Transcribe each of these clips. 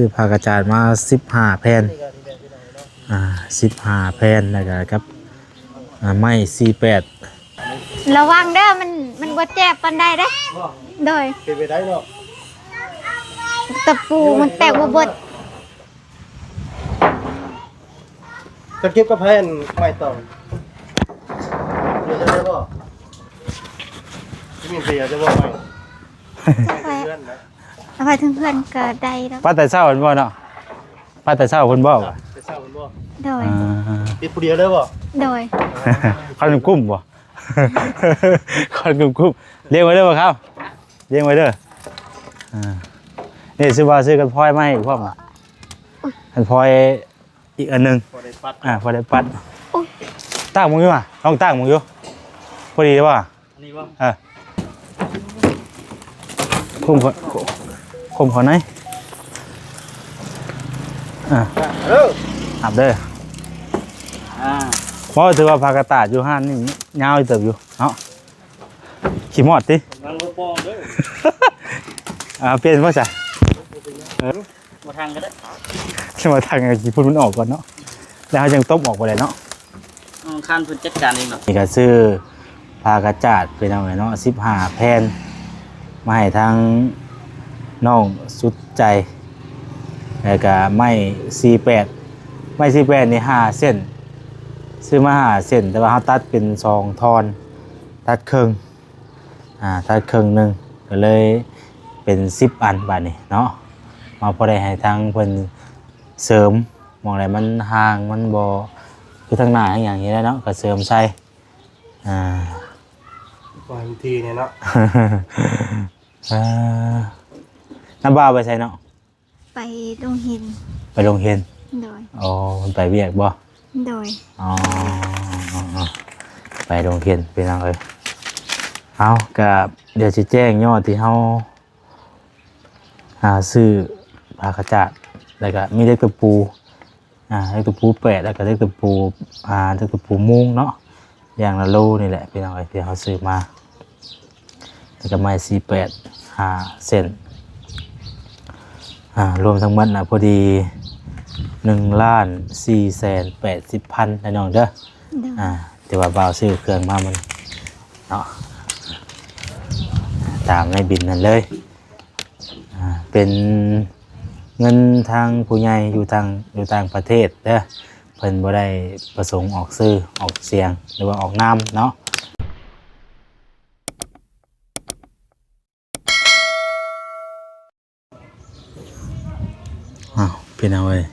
ຊື້ຜ້າກະຈາດມາສິບຫ້າແຜ່ນ ອ່າ ສິບຫ້າແຜ່ນ ແລ້ວກໍກັບ ອ່າ ໄມ້ສີ່ແປດ. ລະວັງເດີ ມັນ ມັນບໍ່ແຈບປານໃດເດ້. ໂດຍ ເປັນໄປໄດ້ເນາະ ຕະປູມັນແຕກບໍ່ເບິດ. ຈະເກັບກັບໃຜອັນໄມ້ຕອງ ເດຍວຈະໄດ້ບໍ່? ຊິມີເດຍວຈະບໍ່ໄມ້ ເອົາໄວ້ເທິງເຮືອນກໍໄດ້ດອກ. ປັດແຕ່ເຊົ້າເພິ່ນບໍ່ເນາະ? ປັດແຕ່ເຊົ້າເພິ່ນບໍ່? ແຕ່ເຊົ້າເພິ່ນບໍ່? ໂດຍ ອ່າ ເຮັດຜູ້ດຽວເລີຍບໍ່? ໂດຍ ຄັນກຸ້ມບໍ່? ຄັນກຸ້ມໆ ລ້ຽງໄວ້ເດີບໍ່ຄຳ ລ້ຽງໄວ້ເດີ. ອ່າ ນີ້ຊື້ວ່າຊື້ກັນພອຍມາໃຫ້ອີກພ້ອມ ອັນພອຍ ອີກອັນໜຶ່ງ ພໍໄດ້ປັດ ອ່າ ພໍໄດ້ປັດ. ໂອ້ຍ ຕາກມຶງຢູ່ຫວາ ລອງຕາກມຶງຢູ່ ພໍດີບໍ່? ອັນນີ້ບໍ່? ເອີ ຄຸມເຂົ້າ ຄຸມເຂົ້າໃນ ອ່າ ເອີ ຮັບເດີ. ອ່າ ບໍ່ ຖືວ່າຜ້າກະຈາດຢູ່ຮ້ານນີ້ຍາວເຕີບຢູ່ເນາະ ຂີ້ມອດຕິ ມັນບໍ່ປ່ອງເດີ. ອ່າ ປ່ຽນບໍ່ຊະ? ເອີ ບໍ່ທັງກໍໄດ້ ແຕ່ວ່າທາງຂີ້ຝຸ່ນມັນອອກກ່ອນເນາະ ແລ້ວເຮົາຈັ່ງຕົບອອກໄປແຫຼະເນາະ. ທະນາຄານເພິ່ນຈັດການເອງເນາະ. ນີ້ກໍຊື້ຜ້າກະຈາດ ພີ່ນ້ອງເອີຍເນາະ ສິບຫ້າແຜ່ນ ມາໃຫ້ທາງນ້ອງສຸດໃຈ ແລ້ວກໍໄມ້ສີ່ແປດ ໄມ້ສີ່ແປດນີ້ຫ້າເສັ້ນ ຊື້ມາຫ້າເສັ້ນ ແຕ່ວ່າເຮົາຕັດເປັນສອງທ່ອນ ຕັດເຄິ່ງ ອ່າ ຕັດເຄິ່ງໜຶ່ງ ກໍເລີຍເປັນສິບອັນບາດນີ້ເນາະ ມາພໍໄດ້ໃຫ້ທາງເພິ່ນເສີມ ໝ່ອງໃດມັນຫ່າງ ມັນບໍ່ຄືທາງໜ້າທາງຫຍັງນີ້ແຫຼະເນາະ ກໍເສີມໃສ່ ອ່າ ວ່າເປັນທີ່ແນ່ເນາະ. ເອີ ນ້າບ່າວໄປໃສເນາະ? ໄປໂຮງຮຽນ ໄປໂຮງຮຽນ. ໂດຍ ອໍ ເພິ່ນໄປວຽກບໍ່? ໂດຍ ອໍ ໄປໂຮງຮຽນ ພີ່ນ້ອງເອີຍ. ເອົາ ກະດຽວຊິແຈ້ງຍອດທີ່ເຮົາ ອ່າ ຊື້ຜ້າກະຈາດ ແລ້ວກະມີເຫຼັກຕະປູ ອ່າ ເຫຼັກຕະປູແປດ ແລ້ວກະເຫຼັກຕະປູ ອ່າ ເຫຼັກຕະປູມຸງເນາະ ຢ່າງລະໂລນີ້ແຫຼະ ພີ່ນ້ອງເອີຍ ທີ່ເຮົາຊື້ມາ ແລ້ວກະໄມ້ສີ່ແປດ ຫ້າເສັ້ນ ອ່າ ລວມທັງໝົດນະ ພໍດີໜຶ່ງລ້ານສີ່ແສນແປດສິບພັນ ເດີນ້ອງເດີ. ໂດຍ ອ່າ ແຕ່ວ່າບ່າວຊື້ເຄື່ອງມາມື້ນີ້ເນາະ ຕາມໃນບິນນັ້ນເລີຍ. ອ່າ ເປັນເງິນທາງຜູ້ໃຫຍ່ຢູ່ທາງ ຢູ່ຕ່າງປະເທດເດີ ເພິ່ນບໍ່ໄດ້ປະສົງອອກຊື່ອອກສຽງ ຫຼືວ່າອອກນາມເນາະ. ອ້າວ ພີ່ນ້ອງເອີຍ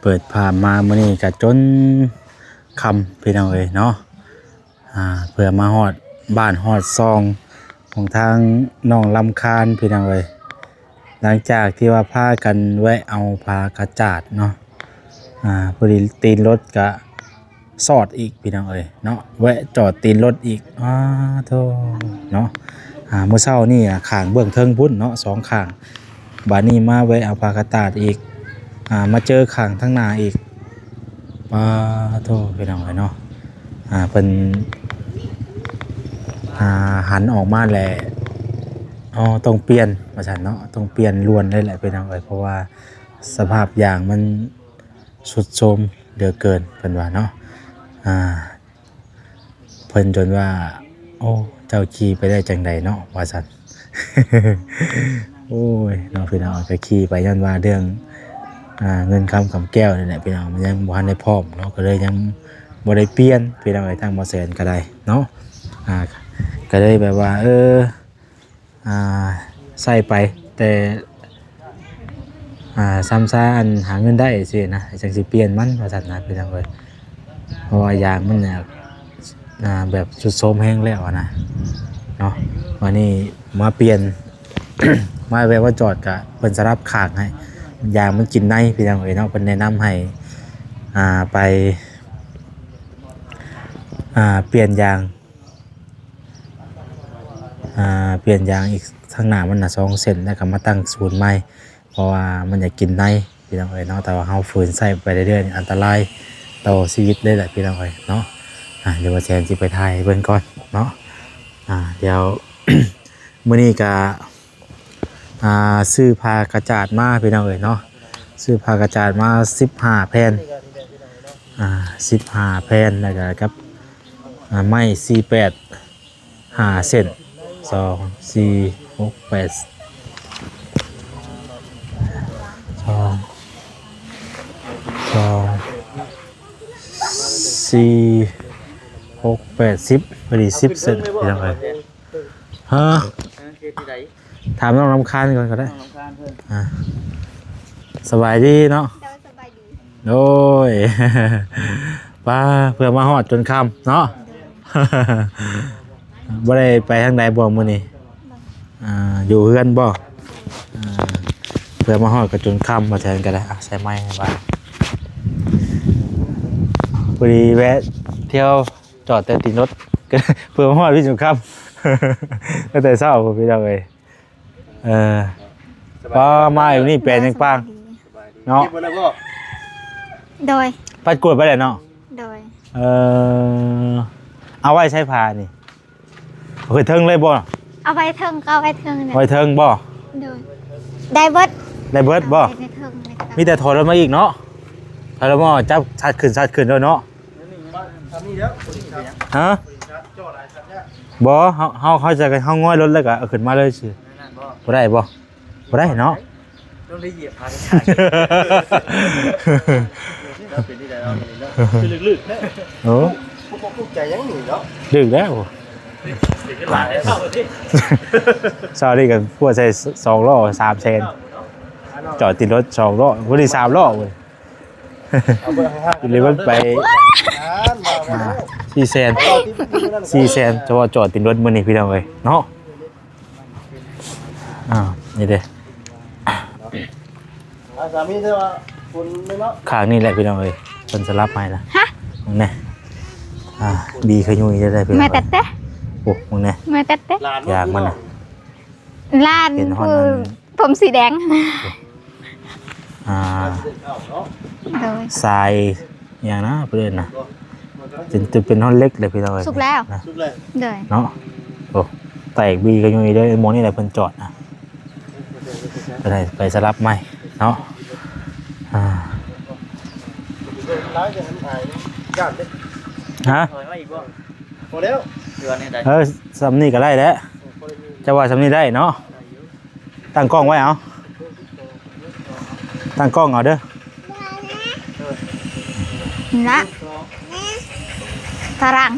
ເປີດພາບມາມື້ນີ້ກະຈົນຄ່ຳ ພີ່ນ້ອງເອີຍເນາະ. ອ່າ ເພື່ອມາຮອດບ້ານຮອດຊ່ອງຂອງທາງນ້ອງລຳຄານ ພີ່ນ້ອງເອີຍ ຫຼັງຈາກທີ່ວ່າພາກັນແວະເອົາຜ້າກະຈາດເນາະ ອ່າ ພໍດີຕີນລົດກະຊອດອີກ ພີ່ນ້ອງເອີຍເນາະ ແວະຈອດຕີນລົດອີກ ອ້າໂທ້ເນາະ. ອ່າ ມື້ເຊົ້ານີ້ຂ້າງເບື້ອງເທິງພຸ້ນເນາະ ສອງຂ້າງ ບາດນີ້ມາແວະເອົາຜ້າກະຈາດອີກ ອ່າ ມາເຈີຂ້າງທາງໜ້າອີກ ປາໂທ້ ພີ່ນ້ອງເອີຍເນາະ. ອ່າ ເພິ່ນ ອ່າ ຫັນອອກມາແລ້ວ ອໍ ຕ້ອງປ່ຽນວ່າຊັ້ນເນາະ ຕ້ອງປ່ຽນດ່ວນເລີຍແຫຼະ ພີ່ນ້ອງເອີຍ ເພາະວ່າສະພາບຢາງມັນຊຸດໂຊມເຫຼືອເກີນ ເພິ່ນວ່າເນາະ. ອ່າ ເພິ່ນຈົນວ່າ ໂອ້ ເຈົ້າຂີ່ໄປໄດ້ຈັ່ງໃດເນາະ ວ່າຊັ້ນ. ໂອ້ຍ ເນາະ ພີ່ນ້ອງ ກໍຂີ່ໄປຍ້ອນວ່າເລື່ອງ ອ່າ ເງິນຄຳກຳແກ້ວນີ້ແຫຼະ ພີ່ນ້ອງ ມັນຍັງບໍ່ທັນໄດ້ພ້ອມເນາະ ກໍເລີຍຍັງບໍ່ໄດ້ປ່ຽນ ພີ່ນ້ອງເອີຍ ທາງໝໍແສນກໍໄດ້ເນາະ. ອ່າ ກໍເລີຍແບບວ່າ ເອີ ອ່າ ໃຊ້ໄປແຕ່ ອ່າ ຊຳຊາອັນຫາເງິນໄດ້ຊີ້ນະ ຈັ່ງຊິປ່ຽນມັນວ່າຊັ້ນນະ ພີ່ນ້ອງເອີຍ ເພາະວ່າຢາງມັນ ອ່າ ແບບຊຸດໂຊມແຮງແລ້ວນະເນາະ. ບາດນີ້ມາປ່ຽນ ມາແວະມາຈອດກະເພິ່ນສະດັບຂ້າງໃຫ້ ຢາງມັນກິນໃນ ພີ່ນ້ອງເອີຍເນາະ. ເພິ່ນແນະນຳໃຫ້ ອ່າ ໄປ ອ່າ ປ່ຽນຢາງ ອ່າ ປ່ຽນຢາງອີກທາງໜ້າມັນນະສອງເສັ້ນ ແລ້ວກໍມາຕັ້ງສູນໃໝ່ ເພາະວ່າມັນຢາກກິນໃນ ພີ່ນ້ອງເອີຍເນາະ. ແຕ່ວ່າເຮົາຝືນໃຊ້ໄປເລື້ອຍໆນີ້ ອັນຕະລາຍຕໍ່ຊີວິດເລີຍແຫຼະ ພີ່ນ້ອງເອີຍເນາະ. ອ່າ ດຽວບ່າວແສນຊິໄປຖ່າຍໃຫ້ເບິ່ງກ່ອນເນາະ. ອ່າ ດຽວ ມື້ນີ້ກະ ອ່າ ຊື້ຜ້າກະຈາດມາ ພີ່ນ້ອງເອີຍເນາະ. ຊື້ຜ້າກະຈາດມາສິບຫ້າແຜ່ນ ອ່າ ສິບຫ້າແຜ່ນ ແລ້ວກະກັບ ອ່າ ໄມ້ສີ່ແປດ ຫ້າເສັ້ນ ສອງ ສີ່ ຫົກ ແປດ ສອງ ສອງ ສີ່ ຫົກ ແປດ ສິບ ພໍດີສິບເສັ້ນ ພີ່ນ້ອງເອີຍ. ຮະ? ເອີ ເຮັດທີ່ໃດ? ຖາມນ້ອງລຳຄານກ່ອນກໍໄດ້. ນ້ອງລຳຄານເພິ່ນ ອ່າ ສະບາຍດີເນາະ? ໂດຍ ສະບາຍດີ. ໂດຍ ປ້າ ເພື່ອມາຮອດຈົນຄ່ຳເນາະ. ໂດຍ ບໍ່ໄດ້ໄປທາງໃດບໍ່ມື້ນີ້? ບໍ່ ອ່າ ຢູ່ເຮືອນບໍ່? ອ່າ ເພື່ອມາຮອດກໍຈົນຄ່ຳ ວ່າແທນກໍໄດ້. ອ່ະ ໃສ່ໄມໃຫ້ບາດ ພໍດີແວະທ່ຽວ ຈອດແຕ່ຕີນລົດ ເພື່ອມາຮອດພິດສົງຄາມ ຕັ້ງແຕ່ເຊົ້າ ພີ່ນ້ອງເອີຍ. ເອີ ປ້າ ມາຢູ່ນີ້ແປນຍັງປາງເນາະ. ເກັບໄວ້ແລ້ວບໍ່? ໂດຍ ປັດກວດໄປແລ້ວເນາະ. ໂດຍ ເອີ ເອົາໄວ້ໃຊ້ຜ້ານີ້ ເທິງເລີຍບໍ່? ເອົາໄວ້ເທິງ ກໍເອົາໄວ້ເທິງ ໄວ້ເທິງບໍ່? ໂດຍ ໄດ້ເບິດ ໄດ້ເບິດບໍ່? ໄວ້ເທິງເລີຍ ມີແຕ່ຖອຍລົງມາອີກເນາະ. ຖອຍລົງມາ ຈັບຊັດຂຶ້ນ ຊັດຂຶ້ນໂລດເນາະ. ຮະ? ບໍ່ ເຮົາ ເຮົາ ເຮົາຈະ ເຮົາງອຍລົດແລ້ວກໍເອົາຂຶ້ນມາເລີຍຊື່. ບໍ່ໄດ້ບໍ່? ບໍ່ໄດ້ເນາະ. ຕ້ອງໄດ້ຢຽບພາ ເປັນທີ່ໃດເນາະ ຄືລຶກໆແທ້. ໂອ້ ບໍ່ ບໍ່ ບໍ່ ໃຈຍັງນີ້ເນາະ ດຶກແລ້ວ ເຊົ້ານີ້ກໍພວດໃສ່ສອງລໍ້ສາມແສນ ຈອດຕິດລົດສອງລໍ້ ຜູ້ນີ້ສາມລໍ້ເວີ້ຍ. ເອົາເບິ່ງຂ້າງໆ ເລີຍມັນໄປ ອ່າ ອ່າ ສີ່ແສນ ສີ່ແສນ ເພາະວ່າຈອດຕິດລົດມື້ນີ້ ພີ່ນ້ອງເອີຍເນາະ. ອ້າວ ນີ້ເດ້ ອ່າ ສາມີ ແຕ່ວ່າຄົນນີ້ເນາະ ຂ້າງນີ້ແຫຼະ ພີ່ນ້ອງເອີຍ ເພິ່ນສະຫຼັບໃຫ້ນະ. ຮະ? ເບິ່ງແນ່ ອ່າ ບີຂະຍຸຍໄດ້ ພີ່ນ້ອງເອີຍ. ເມື່ອຍແຕ່ແຕ່ ໂອ້ ເບິ່ງແນ່ ເມື່ອຍແຕ່ແຕ່ ຢາກມັນນະ ຫຼານ ເປັນຮອດ ຜູ້ ອັນ ຜົມສີແດງ ອ່າ ໂດຍ ສາຍຫຍັງນະ ເພິ່ນເອີ້ນນະ ເປັນ ຈະເປັນຮອດເຫຼັກເລີຍ ພີ່ນ້ອງເອີຍ. ສຸກແລ້ວ ນະ ສຸກແລ້ວ ໂດຍ ເນາະ. ໂອ້ ແຕກບີກະຍຸຍເດ້ ໝ່ອງນີ້ແຫຼະເພິ່ນຈອດນະ ໄປໄດ້ ໄປສະຫຼັບໃໝ່ເນາະ. ອ່າ ຫຼາຍ ຢ້ານເດ້. ຮະ? ຖອຍມາອີກບໍ່? ພໍແລ້ວ ເອີ ສ່ຳນີ້ກໍໄດ້ແຫຼະ ເຈົ້າວ່າສ່ຳນີ້ໄດ້ເນາະ. ຕັ້ງກ້ອງໄວ້ເອົາ ຕັ້ງກ້ອງເອົາເດີ ນີ້ລະ ຝຣັ່ງ.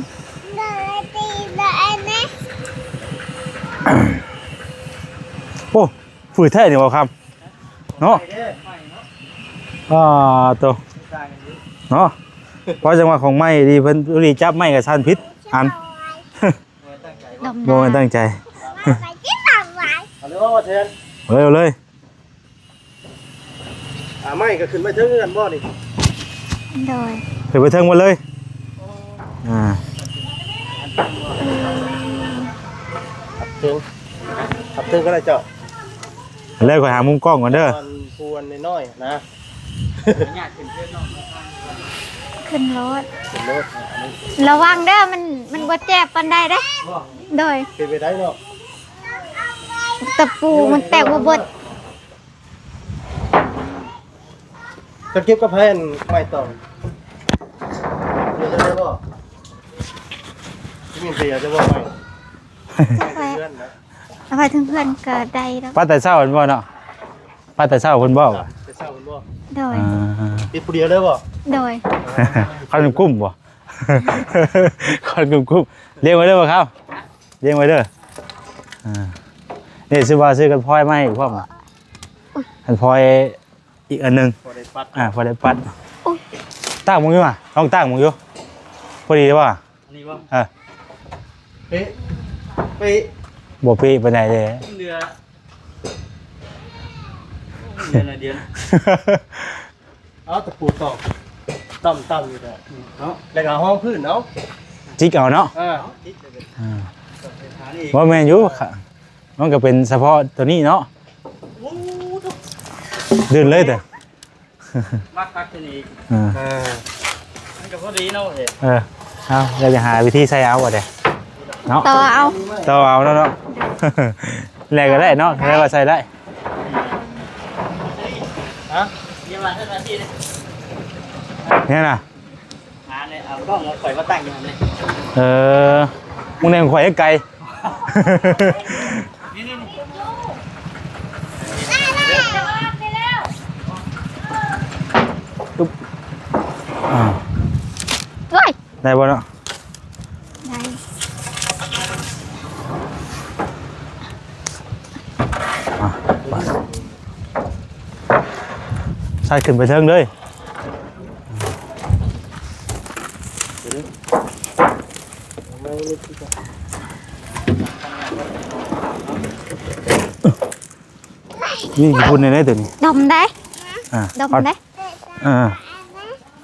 ໂອ້ ຝືດແທ້ນີ້ບໍ່ຄຳເນາະ. ອ່າ ໂຕ ເນາະ ເພາະຈັງຫວະຂອງໄມ້ດີ ເພິ່ນດີຈັບໄມ້ກໍສັ່ນຜິດອັນ. ບໍ່ແມ່ນຕັ້ງໃຈ ເອົາເລີຍ ເອົາເລີຍ ອ່າ ໄມ້ກໍຂຶ້ນໄປເທິງເຮືອນບໍ່ນີ້? ໂດຍ ຂຶ້ນໄປເທິງໝົດເລີຍ. ອ່າ ເທິງ ເທິງກໍໄດ້ເຈົ້າ. ເລີຍ ຂ້ອຍຫາມຸມກ້ອງກ່ອນເດີ ສ່ວນຜູ້ອັນນ້ອຍໆນະ. ຂຶ້ນໂລດ ຂຶ້ນໂລດ ລະວັງເດີ ມັນ ມັນບໍ່ເຈັບປານໃດເດ້. ໂດຍ ເປັນໄປໄດ້ເນາະ ຕະປູມັນແຕກບໍ່ເບິດ. ຈະເກັບກັບໃຜອັນໄມ້ຕອງ ເກັບໄດ້ບໍ່? ມີເສຍຈະບໍ່ໄມ້ ເອົາໄວ້ເທິງເຮືອນກໍໄດ້ດອກ. ປັດແຕ່ເຊົ້າເພິ່ນບໍ່ເນາະ ປັດແຕ່ເຊົ້າເພິ່ນບໍ່? ແຕ່ເຊົ້າເພິ່ນບໍ່? ໂດຍ ອ່າ ເຮັດຜູ້ດຽວເລີຍບໍ່? ໂດຍ ຄອນກຸ້ມບໍ່? ຄອນກຸ້ມໆ ລ້ຽງໄວ້ເດີບໍ່ຄຳ ລ້ຽງໄວ້ເດີ. ອ່າ ນີ້ຊື້ວ່າຊື້ກັນພອຍມາໃຫ້ພ້ອມ ອັນພອຍ ອີກອັນໜຶ່ງ ພໍໄດ້ປັດ ອ່າ ພໍໄດ້ປັດ. ໂອ້ຍ ຕາກເບິ່ງຢູ່ຫວາ ລອງຕາກເບິ່ງຢູ່ ພໍດີບໍ່? ອັນນີ້ບໍ່? ເອີ ເປະ ເປະ ບໍ່ເປະປານໃດເດ້ ເຫຼືອ ເດືອນລະເດືອນ. ເອົາຕະປູຕອກຕ່ຳໆຢູ່ແຫຼະເນາະ ແລ້ວກໍຮອງພື້ນເອົາ ຈິກເອົາເນາະ. ເອີ ຈິກເອົາ ອ່າ ບໍ່ແມ່ນຢູ່ ມັນກໍເປັນສະເພາະຕົວນີ້ເນາະ. ໂອ້ໂຫ ດຶງເລີຍເດີ ມັກຄັກຕົວນີ້. ເອີ ເອີ ມັນກໍພໍດີເນາະເອີຍ. ເອີ ເອົາ ແລ້ວຈະຫາວິທີໃສ່ເອົາບັດນີ້ເນາະ ຕໍ່ເອົາ ຕໍ່ເອົາເນາະ ແລ້ວກໍໄດ້ເນາະ ແລ້ວກໍໃສ່ໄດ້. ຮະ? ນີ້ນະ ຫາແນ່ ເອົາກ້ອງຂອງຂ້ອຍມາຕັ້ງຢູ່ຫັ້ນເດ້. ເອີ ມຶງແນມຂ້ອຍໃຫ້ໄກ. ນີ້ໆໆ ຕຶບ ອາ ໂອ້ຍ ໄດ້ບໍ່ເນາະ? ໄດ້ ອ່ະ ໄປ ໃສ່ຂຶ້ນໄປເທິງເລີຍ. ນີ້ຂີ້ຝຸ່ນແດ່ໆ ໂຕນີ້ ດົມໄດ້ ອ່າ ດົມໄດ້ ອ່າ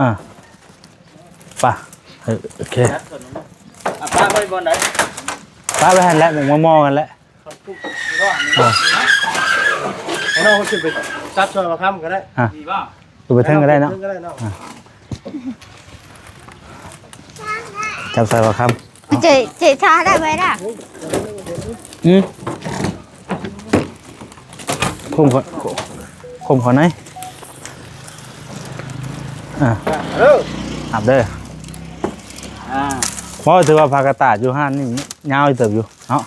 ອ່າ ໄປ ເອີ ໂອເຄ ອ່ະ ປະໄວ້ບ່ອນໃດ? ປະໄວ້ຫັ້ນແຫຼະ ໝ່ອງໝໍ່ໆ ຫັ້ນແຫຼະ. ເອີ ໃຫ້ນ້ອງເພິ່ນຂຶ້ນໄປຕັດຊ່ອຍບ່າວຄຳກໍໄດ້ ອ່ະ ດີບໍ່? ຂຶ້ນໄປເທິງກໍໄດ້ເນາະ ຂຶ້ນໄປເທິງກໍໄດ້ເນາະ ອ່ະ ຈັບຊ່ອຍບ່າວຄຳ. ເຈ ເຈຊາໄດ້ໄວ້ລະ ອືມ ຄົມເຂົ້າ ຄົມເຂົ້າໃນ ອ່າ ເອີ ຮັບເດີ ອ່າ ບໍ່ ຖືວ່າຜ້າກະຕາດຢູ່ຮ້ານນີ້ຍາວເຕີບຢູ່ເນາະ.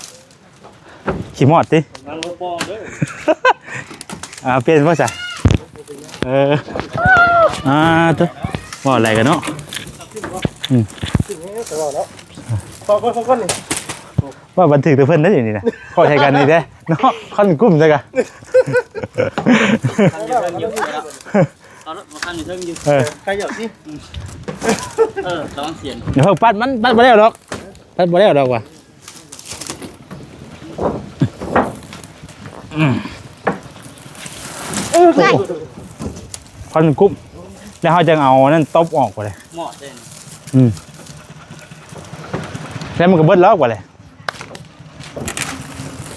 ຂີ້ມອດຕິ ມັນບໍ່ປ່ອງເດີ ອ່າ ປ່ຽນບໍ່ຊະ? ເອີ ອ່າ ໂຕ ເວົ້າຫຼາຍກັນເນາະ ອືມ ເວົ້າກັນ ເວົ້າກັນນີ້ ເວົ້າບັນທຶກແຕ່ເພິ່ນໄດ້ນີ້ນະ ເວົ້າໃສ່ກັນນີ້ເດ້ເນາະ ຄັນກຸ້ມໃສ່ກະ ຄັນຢູ່ເທິງຢູ່ ເອີ ໃຄຢອກຕິ ເອີ ລະວັງສຽງ ດຽວເພິ່ນປັດ ມັນປັດບໍ່ແລ້ວດອກ ປັດບໍ່ແລ້ວດອກວ່າ. ອືມ ໂອ້ ຄວັນກຸ້ມ ແລ້ວເຮົາຈຶ່ງເອົາອັນນັ້ນຕົບອອກໄປເລີຍ ໝໍ້ເດ້ ອືມ ແລ້ວມັນກໍເບິດແລ້ວໄປເລີຍ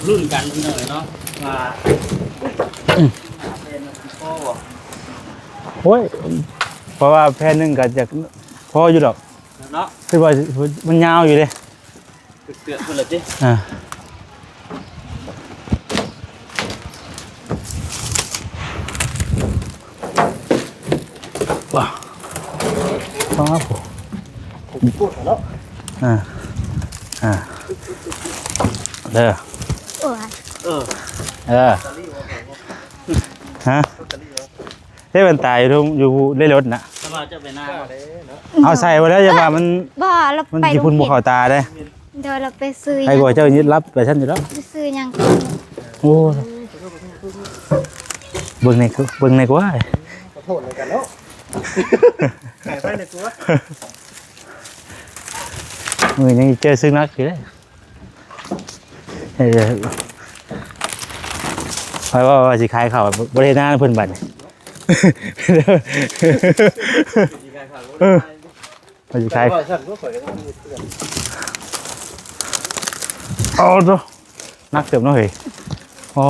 ລຸ້ນກັນພີ່ນ້ອງເອີຍເນາະ ວ່າ ອືມ ຫ້າແຜ່ນມັນຊິພໍບໍ່ ໂອ້ຍ ເພາະວ່າແຜ່ນໜຶ່ງກໍຈະພໍຢູ່ດອກເນາະ ຄືວ່າມັນຍາວຢູ່ເດ້. ເກືອບໆ ພຸ້ນລະຕິ ອ່າ ວ້າວ ວ້າວ ໂອ້ ເນາະ ອ່າ ອ່າ ເດີ ໂອ້ຍ ເອີ ເອີ ຮະ ເດ້ແວ່ນຕາຢູ່ ຢູ່ໃນລົດນະ ເອົາໃສ່ໄວ້ແລ້ວ ຢ່າວ່າມັນ ບໍ່ ລະ ມັນ ໄປ ຊິພຸ້ນບໍ່ເຂົ້າຕາເດ້ ໂດຍ ລະໄປຊື້ຫຍັງ ໃຫ້ກວ່າເຈົ້າຍຶດລັບໄປຊັ້ນຢູ່ແລ້ວ ໄປຊື້ຫຍັງ ໂອ້ ເບິ່ງໃນ ເບິ່ງໃນກວ່າ ຂໍໂທດນຳກັນເນາະ ໃຫ້ໄປໃນກວ່າ ມື້ນີ້ເຈີສຶກໜັກຢູ່ເດ້ ເອີ ຂ້ອຍວ່າ ວ່າຊິຂາຍເຂົ້າ ບໍ່ໄດ້ນານເພິ່ນບັດນີ້ ເອີ ໄປຢູ່ໃສ ເອົາໂຕ ໜັກເຕີບເນາະເຮີຍ ອໍ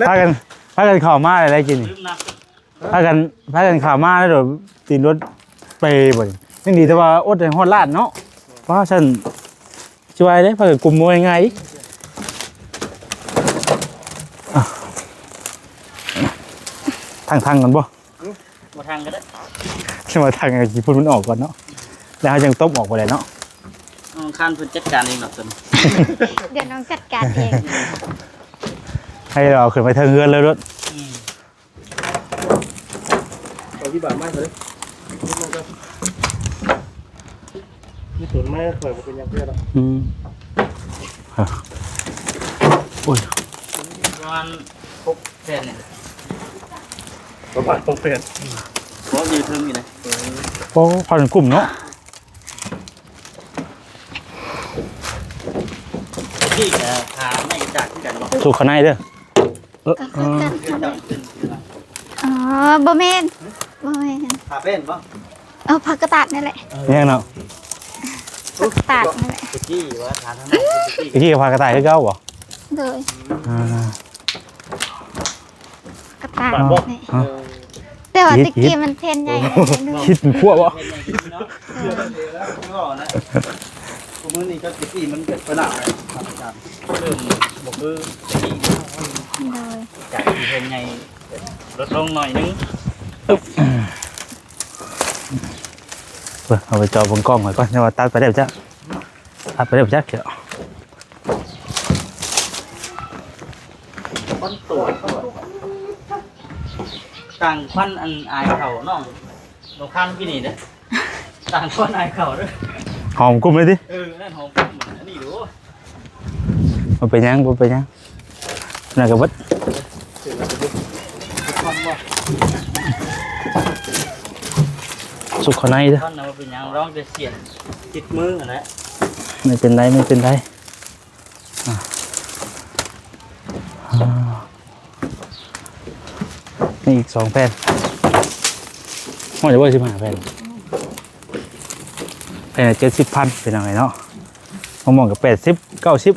ພາກັນ ພາກັນເຂົ້າມາໄດ້ກິນນີ້ ພາກັນ ພາກັນເຂົ້າມາແລ້ວໂດດຕີນລົດໄປບໍ່ນີ້ ຍັງດີແຕ່ວ່າອົດໃຫ້ຮອດລາດເນາະ ວ່າຊັ້ນ ຊິວ່າໄດ້ ພາກັນກຸມບໍ່ງ່າຍໆ ອ່ະ ທັງໆ ກັນບໍ່? ບໍ່ທັງກໍໄດ້ ຊິວ່າທັງ ຂີ້ຝຸ່ນມັນອອກກ່ອນເນາະ ແລ້ວເຮົາຈັ່ງຕົບອອກໄປແຫຼະເນາະ ນ້ອງຄັນເພິ່ນຈັດການເອງດອກຕົວນີ້ ດຽວນ້ອງຈັດການເອງ ໃຫ້ເຮົາເອົາຂຶ້ນໄປເທິງເຮືອນເລີຍໂລດ ອືມ ເອົາທີ່ບາດມາເລີຍ ມີຕົນໄມ້ ຂ້ອຍບໍ່ເປັນຫຍັງເທື່ອດອກ ອືມ ໂອ້ຍ ປະມານຫົກແຜ່ນນີ້ ປະມານຫົກແຜ່ນ ບໍ່ຢູ່ເທິງນີ້ນະ ໂອ້ ຄວັນກຸ້ມເນາະ ທີ່ກະພາໄມ້ກະຈາກຄືກັນບໍ່ ສຸກຂ້າງໃນເດີ ເອີ ອໍ ບໍ່ແມ່ນ ບໍ່ແມ່ນ ຜ້າແປ້ນບໍ່? ເອີ ຜ້າກະຕາດນີ້ແຫຼະ ແມ່ນເນາະ ຜ້າກະຕາດນີ້ແຫຼະ ຕະກີ້ວ່າຜ້າທາງນັ້ນ ຕະກີ້ຜ້າກະຕາດຄືເກົ່າບໍ່? ໂດຍ ອ່າ ກະຕາດນີ້ ແຕ່ວ່າຕະກີ້ມັນແຜ່ນໃຫຍ່ ຄິດເປັນຂວບບໍ່? ເອີ ເອີ ມື້ນີ້ກໍຕະກີ້ມັນເປັນປະໜາດ ເລີ່ມບໍ່ຄືຕະກີ້ ໂດຍ ຈາກທີ່ເຮືອນໃຫຍ່ ລົດລົງໜ້ອຍໜຶ່ງ. ເບິ່ງ ເອົາໄປເຈາະເບິ່ງກ້ອງໄວ້ກ່ອນ ແຕ່ວ່າຕັດໄປແລ້ວຈ້ະ ຕັດໄປແລ້ວຈັກເທື່ອ. ຄົນຕົວະ ຕ່າງຄວັນອັນອາຍເຂົານ້ອງ ນ້ອງຄານກິນນີ້ເດ້ ຕ່າງຄວັນອາຍເຂົາເດ້. ຫອມກຸ້ມເລີຍຕິ? ເອີ ນັ້ນຫອມກຸ້ມ ອັນນີ້ດູ. ບໍ່ເປັນຫຍັງ ບໍ່ເປັນຫຍັງ ນັ້ນກໍເບິດ ສຸກເຂົ້າໃນເດີ້. ມັນນະບໍ່ເປັນຫຍັງ ລອງແຕ່ສຽນຕິດມືຫັ້ນແຫຼະ. ບໍ່ເປັນໄລ ບໍ່ເປັນໄລ. ອ່າ ອ່າ ນີ້ອີກສອງແຜ່ນ ຮອດຢູ່ບໍ່ ສິບຫ້າແຜ່ນ ແຜ່ນລະເຈັດສິບພັນ ເປັນຫຍັງໄງເນາະ. ໝ່ອງໆກໍແປດສິບ ເກົ້າສິບ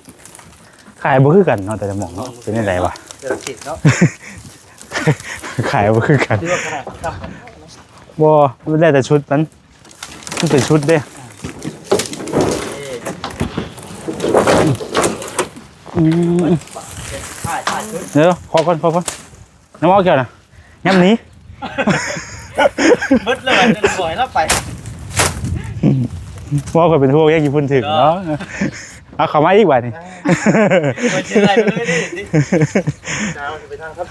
ຂາຍບໍ່ຄືກັນເນາະ ແຕ່ລະໝ່ອງເນາະ. ເປັນຈັ່ງໃດວະ ເສດຖະກິດເນາະ ຂາຍບໍ່ຄືກັນ ຄືວ່າຂະໜາດທີ່ທຳກັນ ບໍ່ ມັນແລ້ວແຕ່ຊຸດມັນ ມັນເປັນຊຸດເດ້. ອືມ ເດີ ຂໍກ່ອນ ຂໍກ່ອນ ນ້ຳເອົາແກ້ວນະ ຍາມນີ້ ເບິດເລີຍ ບໍ່ໃຫ້ລາວໄປ ເວົ້າຂ້ອຍເປັນຫ່ວງ ແຍກຍີ່ປຸ່ນຖືກເນາະ. ເອົາເຂົ້າມາອີກບາດນີ້ ເອີ ບໍ່ເຈອໄດ້ເລີຍນີ້ ຈາວຊິໄປທາງຄັບ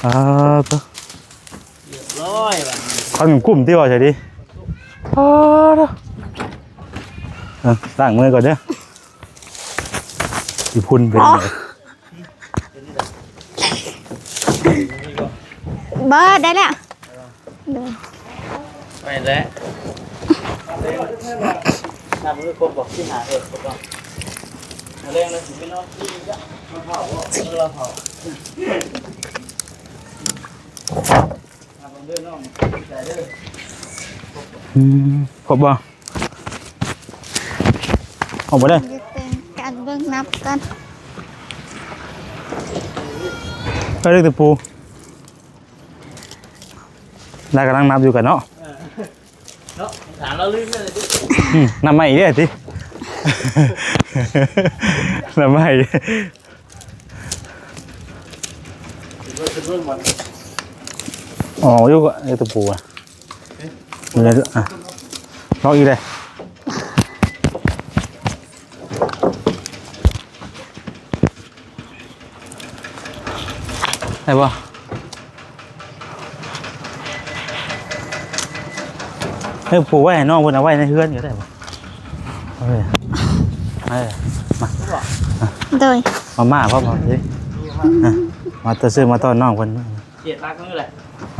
ອ່າ ໂຕ ຮຽບຮ້ອຍບາດນີ້ ເອົາໜຶ່ງກຸ້ມຕິ ວ່າໃສ່ດີ. ອ້າ ເອີ ລ້າງມືກ່ອນເດີ ຂີ້ຝຸ່ນເປັນຈັ່ງໃດ? ບໍ່ ໄດ້ແລ້ວ ໄປແລ້ວ ນັບມື້ຄົບບໍ່? ສິບຫ້າເອີ ຄົບແລ້ວ ມາແລງແລ້ວຊິໄປນອນທີ່ ມາເຜົາບໍ່? ເອີ ເຜົາ ອືມ ຄົບບໍ່? ອອກບໍ່ໄດ້ ການເບິ່ງນັບກ່ອນ ໄດ້ເລກຕະປູ ລາວກຳລັງນັບຢູ່ກັນເນາະ ເນາະ ຖາມລາວລືມແລ້ວຕິ ອືມ ນັບໃໝ່ອີກເດ້ຕິ ນັບໃໝ່ ອໍ ຢູ່ ເອີ ຕະປູ ອະ ເອີ ລອກອີກເດ້ ໄດ້ບໍ່? ເອີ ຜູກໄວ້ໃຫ້ນ້ອງເພິ່ນ ເອົາໄວ້ໃນເຮືອນກໍໄດ້ບໍ່? ເອີ ເອີ ມາ ໂດຍ ມາມ່າພ້ອມເອົາຊິ ອືມ ມາ ມາ ຊື້ມາຕ້ອນນ້ອງເພິ່ນ ສຽດລັກມືແຫຼະ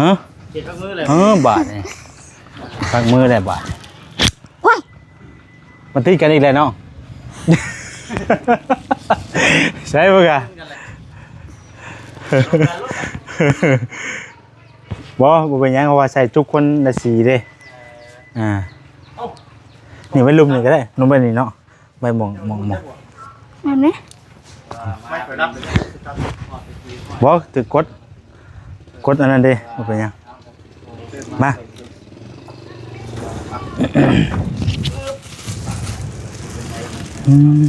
ຮະ ສຽດລັກມືແຫຼະ ເອີ ບາດນີ້ ລັກມືແຫຼະບາດ ໂອ້ຍ ມັນຕິດກັນອີກແລ້ວເນາະ ໃຊ່ບໍ່ກະ? ບໍ່ ບໍ່ເປັນຫຍັງ ເພາະວ່າໃສ່ຈຸກຄົນລະສີເດ້ ອ່າ ນີ້ໄວ້ລຸ່ມນີ້ກໍໄດ້ ລຸ່ມໄວ້ນີ້ເນາະ ໄວ້ໝ່ອງ ໝ່ອງ ໝ່ອງ ແບບນີ້ ບໍ່ ຖືກກົດ ກົດອັນນັ້ນເດ້ ບໍ່ເປັນຫຍັງ ມາ ອືມ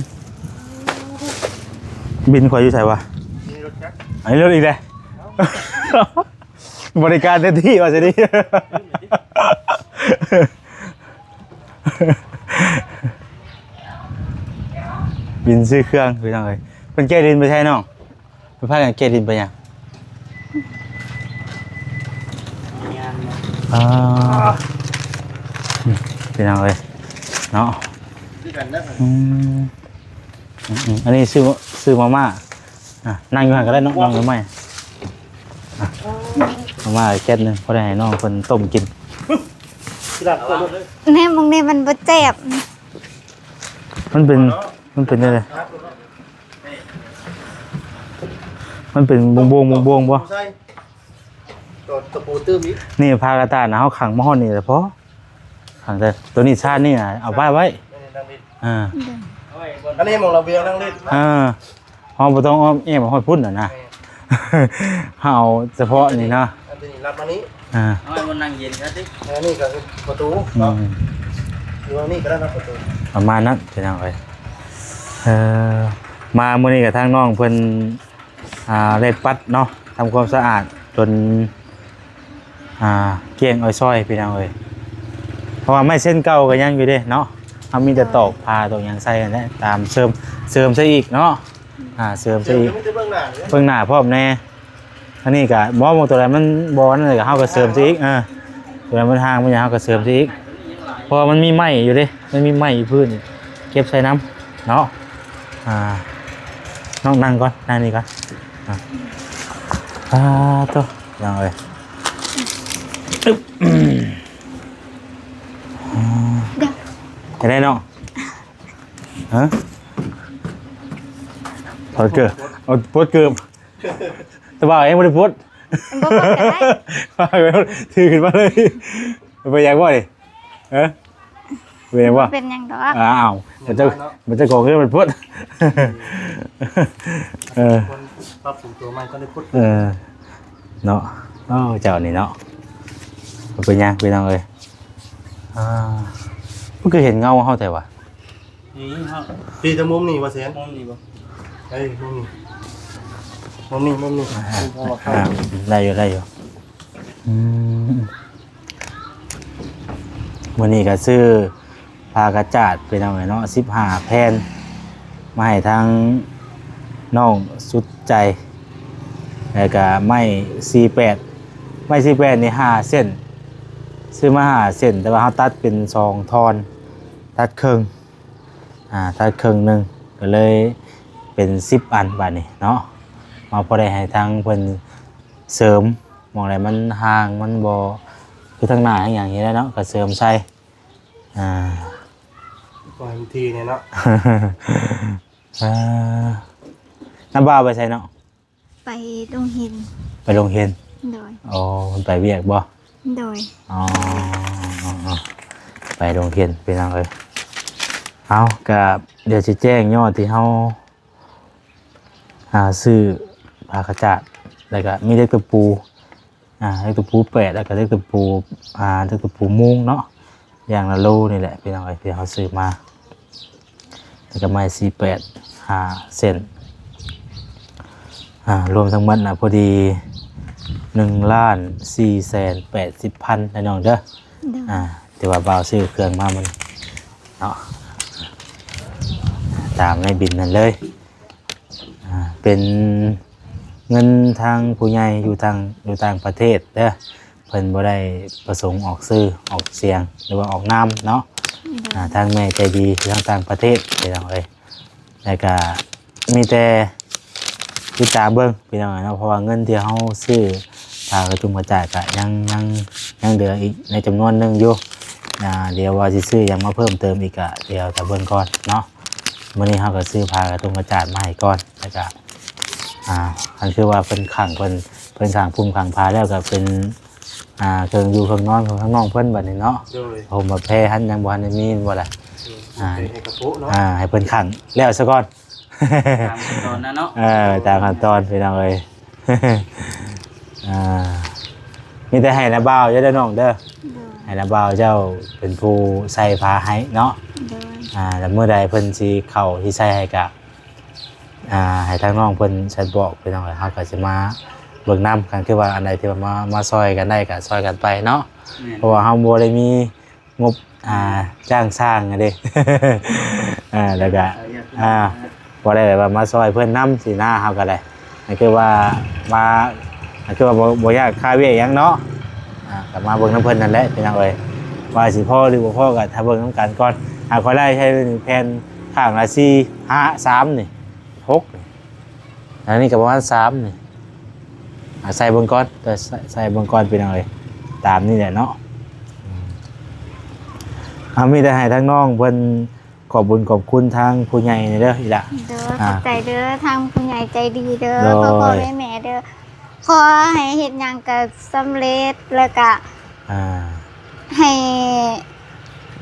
ບິນຂ້ອຍຢູ່ໃສວະ? ອັນນີ້ລົດອີກແລ້ວ ບໍລິການເຕັມທີ່ວ່າຊັ້ນນີ້ ບິນຊື້ເຄື່ອງ ພີ່ນ້ອງເອີຍ ເພິ່ນແກ່ດິນໄປໃສນ້ອງ? ໄປພາກັນແກ່ດິນໄປຫຍັງ? ອ່າ ພີ່ນ້ອງເອີຍ ເນາະ ຄືກັນເດີ ອືມ ອືມ ອັນນີ້ຊື້ ຊື້ມາມ່າ ອ່ະ ນັ່ງຢູ່ຫັ້ນກໍໄດ້ເນາະ ນັ່ງຢູ່ໃໝ່ ອ່ະ ມາມ່າແກັດໜຶ່ງ ພໍໄດ້ໃຫ້ນ້ອງເພິ່ນຕົ້ມກິນ ແນມໝ່ອງນີ້ມັນບໍ່ແຊບ ມັນເປັນ ມັນເປັນຈັ່ງໃດ? ມັນເປັນບົງໆ ບົງໆ ບໍ່? ໂຕ ຕະປູຕື່ມອີກ ນີ້ຜ້າກະຕ່ານນະ ເຮົາຂັງມາຮອດນີ້ແຫຼະພໍ ຂັງແຕ່ໂຕນີ້ຊາດນີ້ນະ ເອົາໄວ້ໄວ້ ເອີ ອັນນີ້ໝ່ອງລະບຽງນັ່ງຫຼິ້ນ ເອີ ເຮົາບໍ່ຕ້ອງອ້ອມແອ້ມມາຮອດພຸ້ນນະ ແມ່ນ ເຮົາເອົາສະເພາະນີ້ນະ ອັນນີ້ລັດມານີ້ ອ່າ ເອົາໄວ້ບ່ອນນັ່ງເຢັນຊະຕິ ອັນນີ້ກໍຄືປະຕູ ອືມ ເນາະ ຢູ່ตรงนี้ก็ได้นะประตู ປະມານນັ້ນພີ່ນ້ອງເອີຍ. ເອີ ມາມື້ນີ້ກໍທາງນ້ອງເພິ່ນ ອ່າ ເລັດປັດເນາະ ທຳຄວາມສະອາດຈົນ ອ່າ ກ້ຽງອ້ອຍຊອຍພີ່ນ້ອງເອີຍ. ເພາະວ່າໄມ້ເສັ້ນເກົ່າກໍຍັງຢູ່ເດ້ເນາະ ເຮົາມີແຕ່ຕອກຜ້າຕອກຫຍັງໃສ່ຫັ້ນແຫຼະ ຕາມເສີມ ເສີມໃສ່ອີກເນາະ ອ່າ ເສີມໃສ່ອີກ ເບື້ອງໜ້າເດ້ ເບື້ອງໜ້າພ້ອມແດ່. ອັນນີ້ກໍບໍ່ ຕົວໃດມັນບໍ່ນັ້ນກໍເຮົາກໍເສີມໃສ່ອີກ ເອີ ຕົວໃດມັນຫ່າງມັນຫຍັງເຮົາກໍເສີມໃສ່ອີກ ເພາະວ່າມັນມີໄມ້ຢູ່ເດ້ ມັນມີໄມ້ຢູ່ພື້ນ ເກັບໃສ່ນຳເນາະ. ອ່າ ນ້ອງນັ່ງກ່ອນ ນັ່ງນີ້ກ່ອນ ອ່າ ອ່າ ໂຕ ພີ່ນ້ອງເອີຍ ອຶບ ອືມ ເອີ ເຮັດໄດ້ນ້ອງ ຮະ ຖອດເກີບ ເອົາ ປົດເກີບ ແຕ່ວ່າເອງບໍ່ໄດ້ປົດ ບໍ່ປົດກໍໄດ້ ຖືຂຶ້ນມາເລີຍ ໄປຢາກບໍ່ນີ້ ເອີ ໄປຢາກບໍ່ ເປັນຫຍັງດອກ ອ້າວ ມັນເຈົ້າ ມັນເຈົ້າຂອງເຮືອນມັນປົດ ເອີ ຄົນປັບປຸງຕົວໃໝ່ກໍໄດ້ປົດ ເອີ ເນາະ ເອີ ເຈົ້ານີ້ເນາະ ບໍ່ເປັນຫຍັງພີ່ນ້ອງເອີຍ. ອ່າ ມັນຄືເຫັນເງົາເຮົາແທ້ຫວາ? ນີ້ເຮົາ ພີ່ ແຕ່ມຸມນີ້ບໍ່ແຊນ ມຸມນີ້ບໍ່ ເອີ ມຸມນີ້ ມຸມນີ້ ມຸມນີ້ ອ່າ ໄດ້ຢູ່ ໄດ້ຢູ່ ອືມ ມື້ນີ້ກໍຊື້ຜ້າກະຈາດພີ່ນ້ອງເອີຍເນາະ ສິບຫ້າແຜ່ນ ມາໃຫ້ທາງນ້ອງສຸດໃຈ ແລ້ວກໍໄມ້ສີ່ແປດ ໄມ້ສີ່ແປດນີ້ຫ້າເສັ້ນ ຊື້ມາຫ້າເສັ້ນ ແຕ່ວ່າເຮົາຕັດເປັນສອງທ່ອນ ຕັດເຄິ່ງ ອ່າ ຕັດເຄິ່ງໜຶ່ງ ກໍເລີຍເປັນສິບອັນບາດນີ້ເນາະ ມາພໍໄດ້ໃຫ້ທາງເພິ່ນເສີມ ໝ່ອງໃດມັນຫ່າງ ມັນບໍ່ຄືທາງໜ້າທາງຫຍັງນີ້ແຫຼະເນາະ ກໍເສີມໃສ່ ອ່າ ບໍ່ໃຫ້ມັນຖີ່ແນ່ເນາະ ອ່າ ນ້າບ່າວໄປໃສເນາະ? ໄປໂຮງຮຽນ ໄປໂຮງຮຽນ ໂດຍ ອໍ ເພິ່ນໄປວຽກບໍ່? ໂດຍ ອໍ ໄປໂຮງຮຽນພີ່ນ້ອງເອີຍ. ເອົາ ກະດຽວຊິແຈ້ງຍອດທີ່ເຮົາ ອ່າ ຊື້ຜ້າກະຈາດ ແລ້ວກະມີເຫຼັກຕະປູ ອ່າ ເຫຼັກຕະປູແປດ ແລ້ວກະເຫຼັກຕະປູ ອ່າ ເຫຼັກຕະປູມຸງເນາະ ຢ່າງລະໂລນີ້ແຫຼະພີ່ນ້ອງເອີຍ ທີ່ເຮົາຊື້ມາ ແລ້ວກະໄມ້ສີ່ແປດ ຫ້າເສັ້ນ ອ່າ ລວມທັງໝົດນະ ພໍດີໜຶ່ງລ້ານສີ່ແສນແປດສິບພັນ ເດີນ້ອງເດີ. ໂດຍ ອ່າ ຖືວ່າບ່າວຊື້ເຄື່ອງມາມື້ນີ້ເນາະ ຕາມໃນບິນນັ້ນເລີຍ. ອ່າ ເປັນເງິນທາງຜູ້ໃຫຍ່ຢູ່ທາງ ຢູ່ຕ່າງປະເທດເດີ ເພິ່ນບໍ່ໄດ້ປະສົງອອກຊື່ອອກສຽງ ຫຼືວ່າອອກນາມເນາະ. ໂດຍ ອ່າ ທາງແມ່ໃຈດີຢູ່ທາງຕ່າງປະເທດພີ່ນ້ອງເອີຍ ແລ້ວກະມີແຕ່ຕິດຕາມເບິ່ງພີ່ນ້ອງເນາະ ເພາະວ່າເງິນທີ່ເຮົາຊື້ຜ້າກະຈຸມກະຈາດກະຍັງ ຍັງ ຍັງເຫຼືອອີກໃນຈຳນວນໜຶ່ງຢູ່. ອ່າ ດຽວວ່າຊິຊື້ຫຍັງມາເພີ່ມເຕີມອີກກະດຽວຖ້າເບິ່ງກ່ອນເນາະ. ມື້ນີ້ເຮົາກໍຊື້ຜ້າກະຈຸມກະຈາດມາໃຫ້ກ່ອນ ແລ້ວກະ ອ່າ ຄັນຄືວ່າເພິ່ນຂັງ ເພິ່ນ ເພິ່ນສ້າງພຸ້ມຂັງພາແລ້ວກໍເປັນ ອ່າ ເຄື່ອງຢູ່ເຄື່ອງນອນຂອງທາງນ້ອງເພິ່ນບັດນີ້ເນາະ. ໂດຍ ຫົ່ມແພຫັ້ນຍັງບໍ່ທັນໄດ້ມີແມ່ນບໍ່ລະ? ໂດຍ ອ່າ ໃຫ້ກະໂປະເນາະ ອ່າ ໃຫ້ເພິ່ນຂັງແລ້ວຊະກ່ອນ ຕາມຂັ້ນຕອນນະເນາະ. ເອີ ຕາມຂັ້ນຕອນພີ່ນ້ອງເອີຍ. ອ່າ ມີແຕ່ໃຫ້ນ້າບ່າວເຈົ້າເດີນ້ອງເດີ. ໂດຍ ໃຫ້ນ້າບ່າວເຈົ້າເປັນຜູ້ໃສ່ຜ້າໃຫ້ເນາະ. ໂດຍ ອ່າ ແລ້ວມື້ໃດເພິ່ນຊິເຂົ້າຊິໃສ່ໃຫ້ກະ ອ່າ ໃຫ້ທາງນ້ອງເພິ່ນແຊັດບອກພີ່ນ້ອງເອີຍ ເຮົາກໍຊິມາເບິ່ງນຳກັນ ຄືວ່າອັນໃດທີ່ວ່າມາ ມາຊ່ອຍກັນໄດ້ກໍຊ່ອຍກັນໄປເນາະ. ແມ່ນ ເພາະວ່າເຮົາບໍ່ໄດ້ມີງົບ ອ່າ ຈ້າງຊ່າງເດ້ ອ່າ ແລ້ວກໍ ອ່າ ພໍໄດ້ແບບວ່າມາຊ່ອຍເພິ່ນນຳຊີ້ນະ ເຮົາກໍໄດ້ ກໍຄືວ່າມາ ກໍຄືວ່າບໍ່ ບໍ່ຢາກຄາວຽກຫຍັງເນາະ. ອ່າ ກໍມາເບິ່ງນຳເພິ່ນນັ້ນແຫຼະພີ່ນ້ອງເອີຍ ວ່າຊິພໍຫຼືບໍ່ພໍກໍຖ້າເບິ່ງນຳກັນກ່ອນ. ຫາຂ້ອຍໄລ່ໃຊ້ແຜ່ນຂ້າງລະສີ່ ຫ້າ ສາມນີ້ ຫົກນີ້ ອັນນີ້ກໍປະມານສາມນີ້ ອ່າ ໃສ່ເບິ່ງກ່ອນ ໃສ່ ໃສ່ເບິ່ງກ່ອນພີ່ນ້ອງເອີຍ ຕາມນີ້ແຫຼະເນາະ. ອືມ ເອົາ ມີແຕ່ໃຫ້ທາງນ້ອງເພິ່ນຂອບບຸນຂອບຄຸນທາງຜູ້ໃຫຍ່ນີ້ເດີອີ່ຫຼ້າ. ໂດຍ ອ່າ ຂອບໃຈເດີ ທາງຜູ້ໃຫຍ່ໃຈດີເດີ ໂດຍ ພໍ່ໆແມ່ໆເດີ ຂໍໃຫ້ເຮັດຫຍັງກໍສຳເລັດ ແລ້ວກໍ ອ່າ ໃຫ້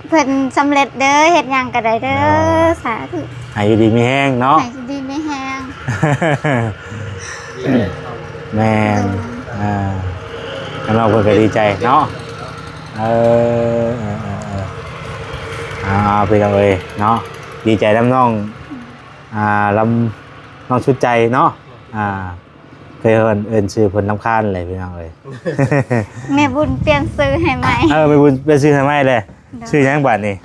ເພິ່ນສຳເລັດເດີ ເຮັດຫຍັງກໍໄດ້ເດີ. ໂດຍ ສາທຸ ໃຫ້ຢູ່ດີມີແຮງເນາະ ໃຫ້ຢູ່ດີມີແຮງ. ແມ່ນ ໂດຍ ອ່າ ທາງນ້ອງເພິ່ນກໍດີໃຈເນາະ. ເອີ ເອີ ເອີ ເອີ ອ່າ ພີ່ນ້ອງເອີຍເນາະ ດີໃຈນຳນ້ອງ ອ່າ ລຳ ນ້ອງສຸດໃຈເນາະ ອ່າ ເຄີຍເອີ້ນ ເອີ້ນຊື່ເພິ່ນລຳຄານແຫຼະພີ່ນ້ອງເອີຍ. ແມ່ບຸນປ່ຽນຊື່ໃຫ້ໃໝ່. ເອີ ແມ່ບຸນປ່ຽນຊື່ໃຫ້ໃໝ່ແຫຼະ. ໂດຍ. ຊື່ຫຍັງບາດນີ້?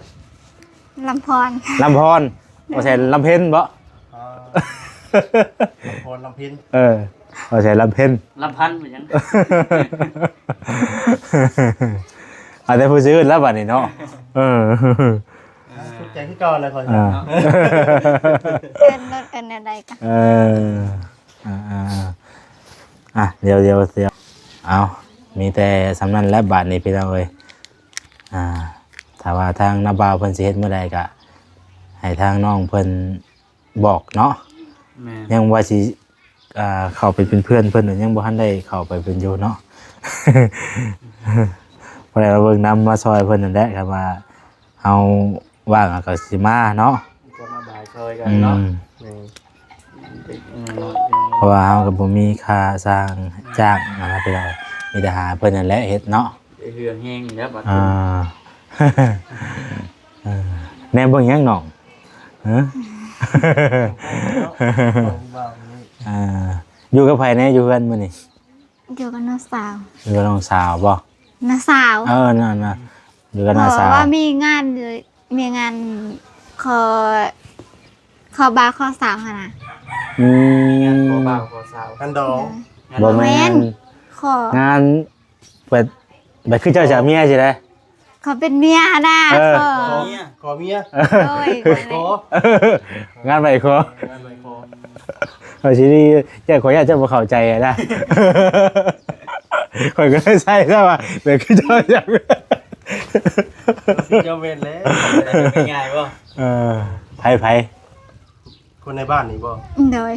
ລຳພອນ. ລຳພອນ. ບໍ່ໃຊ່ລຳເພັນບໍ? ອໍ ລຳພອນ ລຳເພັນ. ເອີ ບໍ່ໃຊ່ລຳເພັນ ລຳພັນ ເປັນຫຍັງ? ເອົາແຕ່ຜູ້ຊື່ແລ້ວບາດນີ້ເນາະ. ເອີ ອ່າ ສຸດໃຈຄືເກົ່າແຫຼະຂ້ອຍ. ອ່າ ເນາະ ເອີ້ນລົດເອີ້ນແນວໃດກະ ເອີ ອ່າໆໆ ອ່ະ ດຽວ ດຽວ ດຽວ ເອົາ ມີແຕ່ສ່ຳນັ້ນແຫຼະບາດນີ້ພີ່ນ້ອງເອີຍ. ອ່າ ຖ້າວ່າທາງນ້າບ່າວເພິ່ນຊິເຮັດມື້ໃດກະໃຫ້ທາງນ້ອງເພິ່ນບອກເນາະ. ແມ່ນ. ຍັງວ່າຊິ ອ່າ ເຂົ້າໄປເປັນເພື່ອນເພິ່ນ ຍັງບໍ່ທັນໄດ້ເຂົ້າໄປເປັນຢູ່ເນາະ. ພໍໄດ້ມາເບິ່ງນຳ ມາຊ່ອຍເພິ່ນນັ້ນແຫຼະ ຄັນວ່າເຮົາວ່າງເຮົາກໍຊິມາເນາະ ກໍມາບາຍຊ່ອຍກັນເນາະ. ອືມ ແມ່ນ. ເພາະວ່າເຮົາກໍບໍ່ມີຄ່າສ້າງຈ້າງນະພີ່ນ້ອງ ມີແຕ່ຫາເພິ່ນນັ້ນແຫຼະເຮັດເນາະ. ໄດ້ເຮືອແຮງແລ້ວບັດ ອ່າ ນີ້ ເອີ ແນມເບິ່ງຫຍັງນ້ອງ? ຮະ? ອ່າ ຢູ່ກັບໃຜແດ່ຢູ່ເຮືອນມື້ນີ້? ຢູ່ກັບນ້ອງສາວ. ຢູ່ກັບນ້ອງສາວບໍ? ນ້າສາວ. ເອີ ນັ້ນນະ ຢູ່ກັບນ້າສາວ. ເພາະວ່າມີງານ ມີງານຂໍ ຂໍບ່າວຂໍສາວຫັ້ນນະ. ອືມ ງານຂໍບ່າວຂໍສາວ ງານດອງ. ເອີ ບໍ່ແມ່ນ ບໍ່ແມ່ນ ຂໍ ງານ ແບບ ແບບຄືເຈົ້າຈະເອົາເມຍຊີ້ນະ. ຂໍເປັນເມຍຫັ້ນນະ. ເອີ ຂໍ ຂໍເມຍ ຂໍເມຍ. ໂດຍ ຂໍ ງານໄຫວ້ຂໍ ງານໄຫວ້ຂໍ. ເອົາຊິດີ ແຕ່ຂ້ອຍຢ້ານເຈົ້າບໍ່ເຂົ້າໃຈນະ ຂ້ອຍກໍເລີຍໃສ່ຊະວ່າ ແບບຄືເຈົ້າຢາກ ເຈົ້າແມ່ນແລ້ວ ງ່າຍບໍ່? ເອີ ໃຜ ໃຜ? ຄົນໃນບ້ານນີ້ບໍ່? ໂດຍ.